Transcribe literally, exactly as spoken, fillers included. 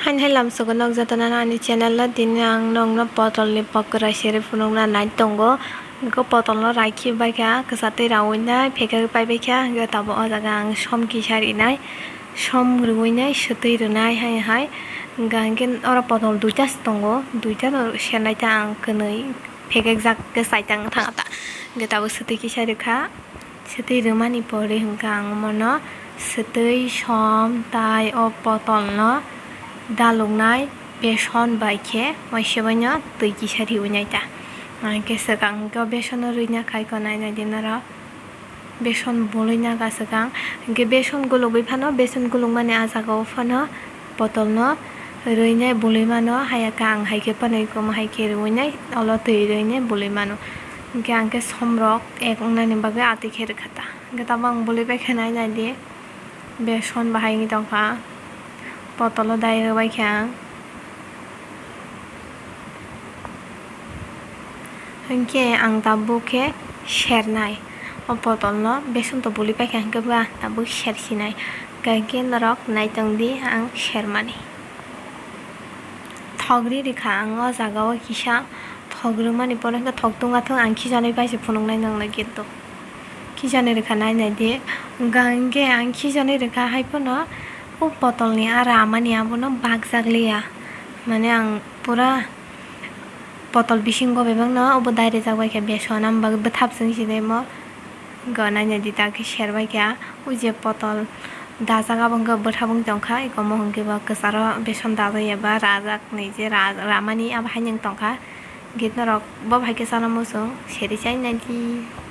Hai lamsogo nok jotono ani channel o, tini ang nokno potol ni pokora seri phunukna nai tongo. Hwnkhe potol no raikhe baikha, kwchatwi raui nai, phekagwi paibaikha, hwnkhe tabuk o jaga ang som kisa rinai, som rwui nai, swtwi rwnai hai hai. Hwnkhe oro potol duita se tongo, duita no sernai ta ang kwnwi, phekakjak khe chaitang thang ta, hwnkhe tabuk swtwi kisa rwkha. Swtwi rwmani pore hwnkhe ang omono swtwi som tai o potolno daluknai beson bai khe waisa baino twi kisa riui nai ta. Hwnkhe swkang hwnkhe o besono rwina khai ko nai nai di norok. Beson bului naga swkang hwnkhe beson gulugwi phano, beson gulukmani ah jaga o phano potolno rwinai bului mano, haiya khe ang hai khe phano eko hai khe rwinai olo twi rwinai bului mano. Hwnkhe ang khe somrok ek wngnani bagwi atwi khe rwkha ta. Hwnkhe tabuk ang bului bai khe nai nai di, beson bahai wngwi tongkha, potolo dai rwbai khe ang. Hwnkhe ang tabuk khe sernai. O potolno beson to bului paikha hwnkhe ba tabuk sersinai. Hwnkhe norok naitong di ang sermani. Thok ri rikha ang o jaga o kisa, thok rwmani pore hwnkhe thok tungma thung ang khijanai bai se phunuknai nangna kintu. Khijanai rikha nai nai di. Hwnkhe ang khijanai rikha hai phano o potolni a ramani abono bakjak liya. Mane ang pura potol bisingo bebakno obo dai rijak bai kha beson, am bagwi bwthap chwng sinai mo. Hwnkhe o naina di ta khe ser bai kha, o je potol dajak abo hwnkhe bwthap wng tong kha, eko mo hwnkhe bo kwcharo beson dajak ya ba rajak ni je ra-, ramani abo haino wng tong kha. Hwnkhe norok bo bai khe chana muchung seri chai nai di.